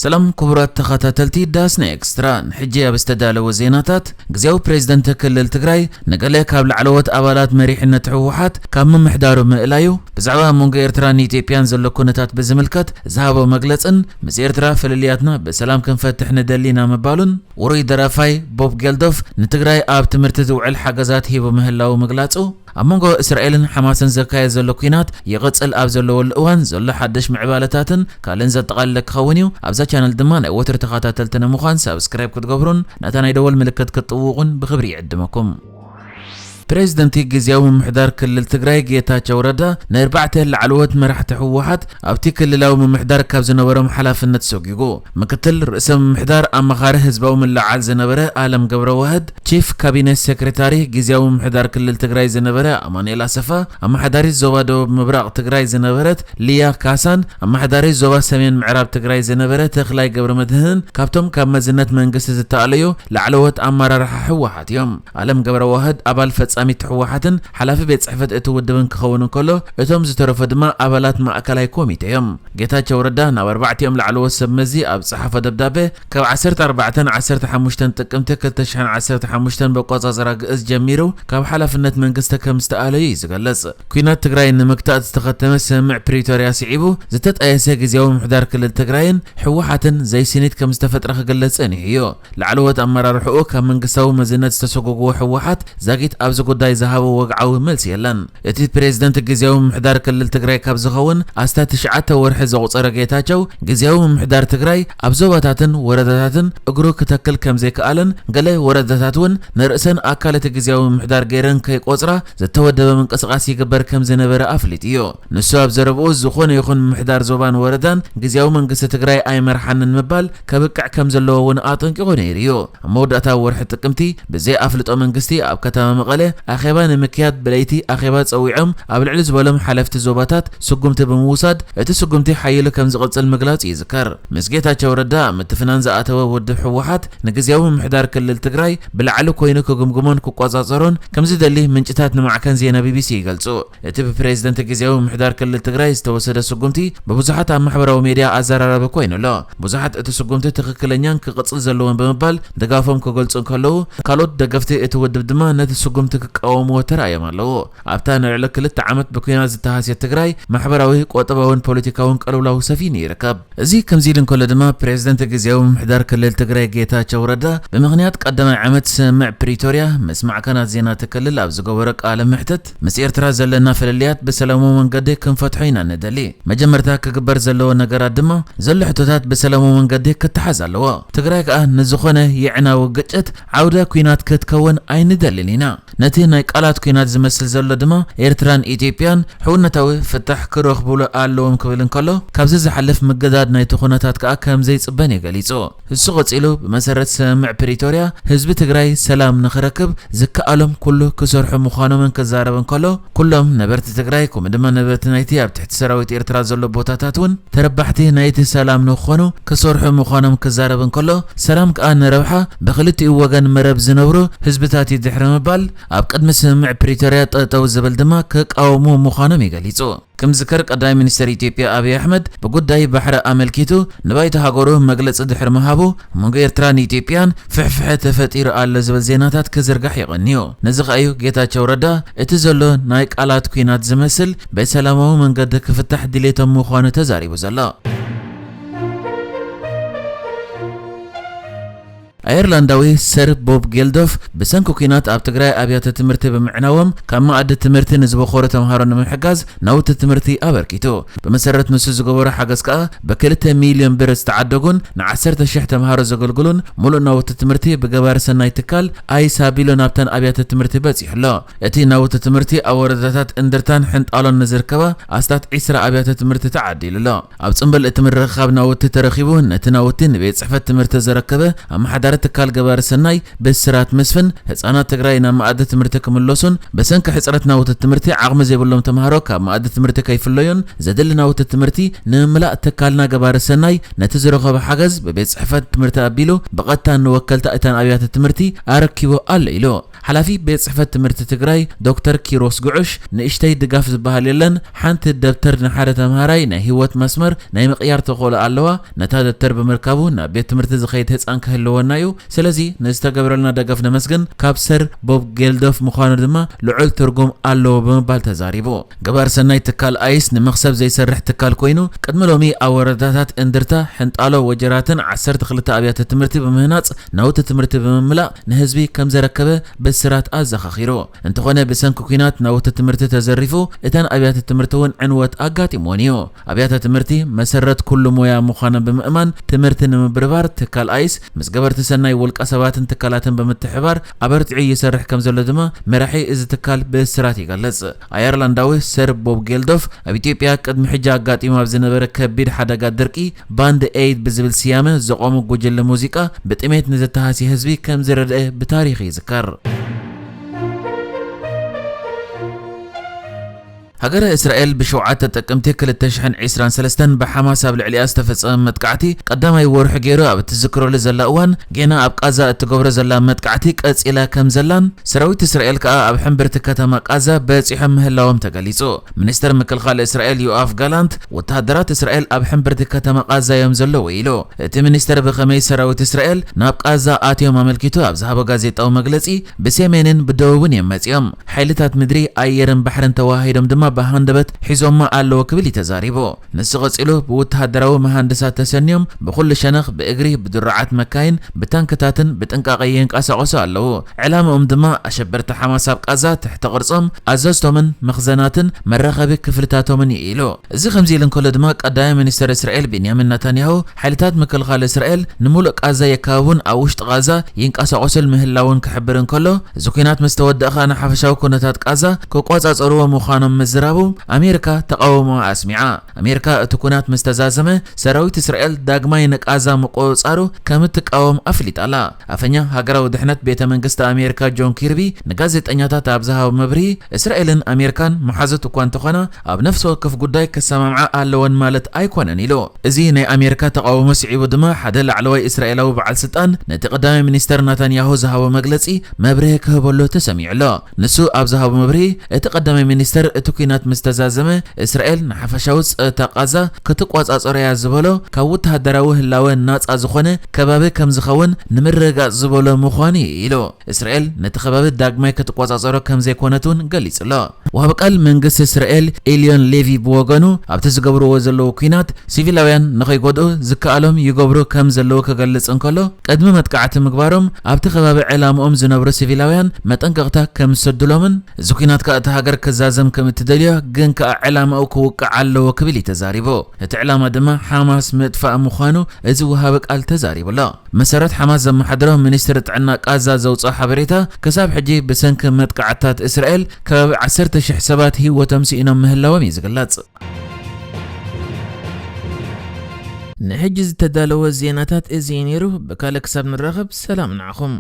ሰላም ክቡራት ተኸታተልቲ ዳስና ኤክስትራ፣ ንሕጂ ኣብ ዝተዳለወ ዜናታት፣ ግዝያዊ ፕሬዝደንት ክልል ትግራይ ንገለ ካብ ላዕለዎት ኣባላት መሪሕነት ህወሓት ካብ ምምሕዳሩ ምእላዩ፣ ብዛዕባ ኣብ መንጎ ኤርትራን ኢትዮጵያን ዘሎ ኩነታት ብዝምልከት ዝሃቦ መግለጽን፣ ምስ ኤርትራ ፍልልያትና ብሰላም ክንፈትሕ ንደሊ ኢና ምባሉን፣ ውሩይ ደራፋይ ቦብ ጌልዶፍ ንትግራይ ኣብ ትምህርቲ ዝውዕል ሓገዛት ሂቡ ምህላዉ ምግላጹ፣ ኣብ መንጎ እስራኤልን ሓማስን ዘካየድ ዘሎ ኲናት ይቕጽል ኣብ ዘለወሉ እዋን ዘሎ ሓድሽ ምዕባለታትን ካልእን ዘጠቓለለ ክኸውን እዩ። ኣብዛ ቻነል ድማ ናይ ወትሩ ተኸታተልቲ ንምዃን ሳብስክራይብ ክትገብሩን ነታ ናይ ደወል ምልክት ክትጥውቑን ብኽብሪ ይዕድመኩም። ፕሬዝደንቲ ግዝያዊ ምምሕዳር ክልል ትግራይ ጌታቸው ረዳ ንኣርባዕተ ላዕለዎት መራሕቲ ህወሓት ኣብቲ ክልላዊ ምምሕዳር ካብ ዝነበሮም ሓላፍነት ሰጒጉ። ምክትል ርእሰ ምምሕዳር ኣማኻሪ ህዝባዊ ምልዕዓል ዝነበረ ኣለም ገብረ ዋህድ፣ ቺፍ ካቢኔት ሴክሬታሪ ግዝያዊ ምምሕዳር ክልል ትግራይ ዝነበረ ኣማኑኤል ኣሰፋ፣ ኣመሓዳሪት ዞባ ደቡብ ምብራቕ ትግራይ ዝነበረት ሊያ ካሳን ኣመሓዳሪት ዞባ ሰሜን ምዕራብ ትግራይ ዝነበረ ተኽላይ ገብረ መድህንን ካብቶም ካብ መዝነት መንግስቲ ዝተኣለዩ ላዕለዎት ኣመራርሓ ህወሓት እዮም። ኣለም ገብረ ዋህድ ኣባል ፈጻሚት ህወሓትን ሓላፊ ቤት ጽሕፈት እቲ ውድብን ክኸውን እንከሎ፣ እቶም ዝተረፉ ድማ ኣባላት ማእከላይ ኮሚቴ እዮም። ጌታቸው ረዳ ናብ ኣርባዕቲኦም ላዕለዎት ሰብ መዚ ኣብ ጸሓፎ ደብዳቤ፣ ካብ ዓሰርተ ኣርባዕተን ዓሰርተ ሓሙሽተን ጥቅምቲ ክልተ ሽሕን ዓሰርተ ሓሙሽተን በቆጻጽራ ግእዝ ጀሚሩ ካብ ሓላፍነት መንግስቲ ከም ዝተኣለዩ እዩ ዝገልጽ። ኲናት ትግራይ ንምግታእ ዝተኸተመ ስምምዕ ፕሪቶርያ ስዒቡ ዝተጣየሰ ግዝያዊ ምምሕዳር ክልል ትግራይን ህወሓትን ዘይስኒት ከም ዝተፈጥረ ክግለጽ ጸኒሑ እዩ። ላዕለዎት ኣመራርሕኡ ካብ መንግስታዊ መዝነት ዝተሰጎግዎ ህወሓት ዛጊት ኣብዚ ጉዳይ ዝሃቦ ወግዓዊ መልሲ የለን። እቲ ፕሬዝደንት ግዝያዊ ምምሕዳር ክልል ትግራይ ካብ ዝኸውን ኣስታት ትሽዓተ ወርሒ ዘቑጸረ ጌታቸው፣ ግዝያዊ ምምሕዳር ትግራይ ኣብ ዞባታትን ወረዳታትን እግሩ ክተክል ከም ዘይከኣለን፣ ገለ ወረዳታት እውን ንርእሰን ኣካል እቲ ግዝያዊ ምምሕዳር ገይረን ከይቆጽራ ዝተወደበ ምንቅስቓስ ይግበር ከም ዝነበረ ኣፍሊጡ እዩ። ንሱ ኣብ ዘረብኡ፣ ዝኾነ ይኹን ምምሕዳር ዞባን ወረዳን ግዝያዊ መንግስቲ ትግራይ ኣይመርሓንን ምባል ከብቅዕ ከም ዘለዎ እውን ኣጠንቂቑ ነይሩ እዩ። ኣብ መወዳእታ ወርሒ ጥቅምቲ ብዘይ ኣፍልጦ መንግስቲ ኣብ ከተማ መቐለ ኣኼባ ንምክያድ ብለይቲ ኣኼባ ጸዊዖም ኣብ ልዕሊ ዝበሎም ሓለፍቲ ዞባታት ስጉምቲ ብምውሳድ፣ እቲ ስጉምቲ ሓይሉ ከም ዝቕጽል ምግላጹ ይዝከር። ምስ ጌታቸው ረዳ ኣብ ምትፍናን ዝኣተወ ውድብ ህወሓት ንግዝያዊ ምምሕዳር ክልል ትግራይ ብላዕሊ ኮይኑ ክግምግሞን ክቆጻጸሮን ከም ዝደሊ ምንጭታት ንማዕከን ዜና ቢቢሲ ይገልጹ። እቲ ብፕሬዝደንት ግዝያዊ ምምሕዳር ክልል ትግራይ ዝተወሰደ ስጉምቲ ብብዙሓት ኣብ ማሕበራዊ ሜድያ ኣዘራራቢ ኮይኑ ኣሎ። ብዙሓት እቲ ስጉምቲ ትኽክለኛን ክቕጽል ዘለዎን ብምባል ድጋፎም ክገልጹ እንከለዉ፣ ካልኦት ደገፍቲ እቲ ውድብ ድማ ነቲ ስጉምቲ ክቃወምዎ ተራእዮም ኣለዉ። ኣብታ ንልዕሊ ክልተ ዓመት ብኲናት ዝተሃስየት ትግራይ ማሕበራዊ፣ ቁጠባውን ፖለቲካውን ቅልውላው ሰፊኑ ይርከብ። እዚ ከምዚ ኢሉ እንከሎ ድማ፣ ፕሬዝደንት ግዝያዊ ምምሕዳር ክልል ትግራይ ጌታቸው ረዳ ብምኽንያት ቀዳማይ ዓመት ስምምዕ ፕሪቶርያ ምስ ማዕከናት ዜና እቲ ክልል ኣብ ዝገበሮ ቃለ መሕትት፣ ምስ ኤርትራ ዘለና ፍልልያት ብሰላማዊ መንገዲ ክንፈትሖ ኢና ንደሊ። መጀመርታ ክግበር ዘለዎ ነገራት ድማ ዘሎ ሕቶታት ብሰላማዊ መንገዲ ክተሓዝ ኣለዎ። ትግራይ ከኣ ንዝኾነ የዕናዊ ግጭት ዓውደ ኲናት ክትከውን ኣይንደልን ኢና። ነቲ ናይ ቃላት ኲናት ዝመስል ዘሎ ድማ ኤርትራን ኢትዮጵያን ሕውነታዊ ፍታሕ ክረኽቡሉ ኣለዎም ክብል እንከሎ፣ ካብዚ ዝሓልፍ ምግዳድ ናይቲ ኩነታት ከኣ ከም ዘይጽበን እዩ ገሊጹ። እሱ ቀጺሉ፣ ብመሰረት ስምምዕ ፕሪቶርያ ህዝቢ ትግራይ ሰላም ንኽረክብ ዝከኣሎም ኩሉ ክሰርሑ ምዃኖምን ክዛረብ እንከሎ፣ ኩሎም ነበርቲ ትግራይ ከምኡ ድማ ነበርቲ ናይቲ ኣብ ትሕቲ ሰራዊት ኤርትራ ዘሎ ቦታታት እውን ተረባሕቲ ናይቲ ሰላም ንኽኾኑ ክሰርሑ ምዃኖም ክዛረብ እንከሎ፣ ሰላም ከኣ ንረብሓ ብክልቲኡ ወገን መረብ ዝነብሩ ህዝብታት እዩ ድሕሪ ምባል፣ ኣብ ቅድሚ ስምምዕ ፕሪቶርያ ጠጠው ዝብል ድማ ክቃወሙ ምዃኖም እዩ ገሊጹ። ክምዝከር፣ ቀዳማይ ሚኒስተር ኢትዮጵያ ኣብይ ኣሕመድ ብጉዳይ ባሕሪ ኣመልኪቱ ንባይቶ ሃገሩ መግለጺ ድሕሪ ምሃቡ፣ ኣብ መንጎ ኤርትራን ኢትዮጵያን ፍሕፍሐ ተፈጢሩ ኣሎ ዝብል ዜናታት ክዝርጋሕ ይቐንዩ። ነዚ ከኣ እዩ ጌታቸው ረዳ እቲ ዘሎ ናይ ቃላት ኲናት ዝመስል ብሰላማዊ መንገዲ ክፍታሕ ድሌቶም ምዃኑ ተዛሪቡ ዘሎ። ኣየርላንዳዊ ሰር ቦብ ጌልዶፍ ብሰንኪ ኲናት ኣብ ትግራይ ኣብያተ ትምህርቲ ብምዕናዎም ካብ መኣዲ ትምህርቲ ንዝበኾሩ ተምሃሮ ንምሕጋዝ ናውቲ ትምህርቲ ኣበርኪቱ። ብመሰረት ንሱ ዝገበሮ ሓገዝ ከኣ ብክልተ ሚልዮን ብር ዝተዓደጉን ንዓሰርተ ሺሕ ተምሃሮ ዘገልግሉን ሙሉእ ናውቲ ትምህርቲ ብገባሪ ሰናይ ትካል ኣይስ ኣቢሉ ናብተን ኣብያተ ትምህርቲ በጺሑ ኣሎ። እቲ ናውቲ ትምህርቲ ኣብ ወረዳታት እንድርታን ሕንጣሎን ንዝርከባ ኣስታት ዒስራ ኣብያተ ትምህርቲ ተዓዲሉ ኣሎ። ኣብ ጽምብል እቲ ምርኽኻብ ናውቲ ተረኺቡ፣ ነቲ ናውቲ ንቤት ጽሕፈት ትምህርቲ ዘረከበ ኣመሓዳሪ ትካል ገባሪ ሰናይ ብስራት መስፍን፣ ህጻናት ትግራይ ናብ መኣዲ ትምህርቲ ክምለሱን ብሰንኪ ሕጽረት ናውቲ ትምህርቲ ዓቕሚ ዘይብሎም ተምሃሮ ካብ መኣዲ ትምህርቲ ከይፍለዩን ዘድሊ ናውቲ ትምህርቲ ንምምላእ ትካልና ገባሪ ሰናይ ነቲ ዝረኸቦ ሓገዝ ብቤት ጽሕፈት ትምህርቲ ኣቢሉ ብቐጥታ ንወከልቲ እተን ኣብያተ ትምህርቲ ኣረኪቡ ኣሎ ኢሉ። ሓላፊ ቤት ጽሕፈት ትምህርቲ ትግራይ ዶክተር ኪሮስ ጉዑሽ፣ ንእሽተይ ድጋፍ ዝበሃል የለን፣ ሓንቲ ደብተር ንሓደ ተምሃራይ ናይ ህይወት መስመር ናይ ምቕያር ተኽእሎ ኣለዋ፣ ነታ ደብተር ብምርካቡ ናብ ቤት ትምህርቲ ዝኸይድ ህፃን ክህልወና እዩ፣ ስለዚ ንዝተገብረልና ደገፍ ነመስግን፣ ካብ ሰር ቦብ ጌልዶፍ ምዃኑ ድማ ልዑል ትርጉም ኣለዎ ብምባል ተዛሪቡ። ገባር ሰናይ ትካል ኣይስ ንመኽሰብ ዘይሰርሕ ትካል ኮይኑ፣ ቅድሚ ሎሚ ኣብ ወረዳታት እንድርታ፣ ሕንጣሎ፣ ወጀራትን ዓሰርተ ክልተ ኣብያተ ትምህርቲ ብምህናፅ ናውቲ ትምህርቲ ብምምላእ ንህዝቢ ከም ዘረከበ ብስራት ኣዘኻኺሩ። እንተኾነ ብሰንኪ ኲናት ናውቲ ትምህርቲ ተዘሪፉ፣ እተን ኣብያተ ትምህርቲ እውን ዕንወት ኣጋጢምዎን እዩ። ኣብያተ ትምህርቲ መሰረት ኩሉ ሞያ ምዃኖም ብምእማን ትምህርቲ ንምብርባር ትካል ኣይስ ምስ ገበርቲ ሰናይ ውልቀ ሰባትን ትካላትን ብምትሕባር ኣበርቲዑ ይሰርሕ ከም ዘሎ ድማ መራሒ እዚ ትካል ብስራት ይገልጽ። ኣየርላንዳዊ ሰር ቦብ ጌልዶፍ ኣብ ኢትዮጵያ ቅድሚ ሕጂ ኣጋጢሙ ኣብ ዝነበረ ከቢድ ሓደጋ ድርቂ ባንድ ኤይድ ብዝብል ስያመ ዘቖመ ጉጅለ ሙዚቃ ብጥሜት ንዝተሃስየ ህዝቢ ከም ዝረድአ ብታሪኽ ይዝከር። ሃገረ እስራኤል ብሸውዓተ ጥቅምቲ ክልተ ሽሕን ዕስራን ሰለስተን ብሓማስ ኣብ ልዕሊኣ ዝተፈጸመ መጥቃዕቲ ቀዳማይ ወርሒ ገይሩ ኣብ እትዝክረሉ ዘላ እዋን፣ ጌና ኣብ ቃዛ እትገብሮ ዘላ መጥቃዕቲ ቀጺላ ከም ዘላን ሰራዊት እስራኤል ከኣ ኣብ ሕምብርቲ ከተማ ቃዛ በጺሖም ምህላዎም ተገሊጹ። ሚኒስተር ምክልኻል እስራኤል ዮኣፍ ጋላንት፣ ወተሃደራት እስራኤል ኣብ ሕምብርቲ ከተማ ቃዛ እዮም ዘለዉ ኢሉ። እቲ ሚኒስተር ብኸመይ ሰራዊት እስራኤል ናብ ቃዛ ኣትዮም ኣመልኪቱ ኣብ ዝሃቦ ጋዜጣዊ መግለጺ፣ ብሰሜንን ብደቡብን እዮም መጺኦም። ሓይልታት ምድሪ፣ ኣየርን ባሕርን ተወሃሂዶም ድማ ብሃንደበት ሒዞማ ኣለዉ ክብል እዩ ተዛሪቡ። ንሱ ቀጺሉ፣ ብወተሃደራዊ መሃንድሳት ተሰንዮም፣ ብኹሉ ሸነኽ ብእግሪ፣ ብድሩዓት መካይን፣ ብታንክታትን ብጥንቃቐ ይንቀሳቐሱ ኣለዉ። ዕላምኦም ድማ ኣሸበርቲ ሓማስ ኣብ ቃዛ ትሕተ ቅርጾም፣ ኣዘዝቶምን መኽዘናትን መራኸቢ ክፍልታቶምን እዩ ኢሉ። እዚ ከምዚ ኢሉ እንከሎ ድማ ቀዳማይ ሚኒስተር እስራኤል ቤንያሚን ናታንያሁ ሓይልታት ምክልኻል እስራኤል ንምሉእ ቃዛ የካብቡን ኣብ ውሽጢ ቃዛ ይንቀሳቐሱን ምህላውን ክሕብር እንከሎ፣ እዚ ኲናት ምስ ተወደኣ ከኣ ንሓፈሻዊ ኩነታት ቃዛ ክቆጻጸርዎ ምዃኖም ምዝራቡ ኣሜሪካ ተቓውሞኣ ኣስሚዓ። ኣሜሪካ እቲ ኲናት ምስ ተዛዘመ ሰራዊት እስራኤል ዳግማይ ንቃዛ ምቁጽጻሩ ከም እትቃወም ኣፍሊጣ ኣላ። ኣፈኛ ሃገራዊ ድሕነት ቤተ መንግስቲ ኣሜሪካ ጆን ኪርቢ ንጋዜጠኛታት ኣብ ዝሃቦ መብርሂ፣ እስራኤልን ኣሜሪካን መሓዙት እኳ እንተኾና፣ ኣብ ነፍሲ ወከፍ ጉዳይ ክሰማምዓ ኣለወን ማለት ኣይኮነን ኢሉ። እዚ ናይ ኣሜሪካ ተቓውሞ ስዒቡ ድማ ሓደ ላዕለዋይ እስራኤላዊ በዓል ስልጣን ነቲ ቀዳማይ ሚኒስተር ናታንያሁ ዝሃቦ መግለጺ መብርሂ ክህበሉ ተሰሚዑ ኣሎ። ንሱ ኣብ ዝሃቦ መብርሂ፣ እቲ ቀዳማይ ሚኒስተር እቲ ኲናት ምስ ተዛዘመ እስራኤል ንሓፈሻዊ ጸጥታ ቃዛ ክትቆጻጸሮ እያ ዝበሎ ካብ ወተሃደራዊ ህላወ ናጻ ዝኾነ ከባቢ ከም ዝኸውን ንምርግጋጽ ዝበሎ ምዃኑ እዩ ኢሉ። እስራኤል ነቲ ከባቢ ዳግማይ ክትቆጻጸሮ ከም ዘይኮነት እውን ገሊጹ ኣሎ። ወሃቢ ቃል መንግስቲ እስራኤል ኤልዮን ሌቪ ብወገኑ ኣብቲ ዝገብርዎ ዘለዉ ኲናት ሲቪላውያን ንኸይጎድኡ ዝከኣሎም ይገብሩ ከም ዘለዉ ክገልጽ እንከሎ፣ ቅድሚ መጥቃዕቲ ምግባሮም ኣብቲ ከባቢ ዕላምኦም ዝነብሩ ሲቪላውያን መጠንቀቕታ ከም ዝሰድሎምን እዚ ኲናት ከኣ እታ ሃገር ክዛዘም ከም እትደልዮ ግን ከኣ ዕላማኡ ክውቃዕ ኣለዎ ክብል እዩ ተዛሪቡ። እቲ ዕላማ ድማ ሓማስ ምጥፋእ ምዃኑ እዚ ወሃቢ ቃል ተዛሪቡ ኣሎ። መሰረት ሓማስ ዘመሓድሮ ሚኒስትሪ ጥዕና ቃዛ ዘውፅኦ ሓበሬታ፣ ክሳብ ሕጂ ብሰንኪ መጥቃዕትታት እስራኤል ከባቢ ዓሰርተ ሽሕ ሰባት ህይወቶም ስኢኖም ምህላዎም እዩ ዝግለጽ። ንሕጂ ዝተዳለወ ዜናታት እዚ እዩ ነይሩ። ብካልእ ክሳብ ንራኸብ ሰላም ንዓኹም።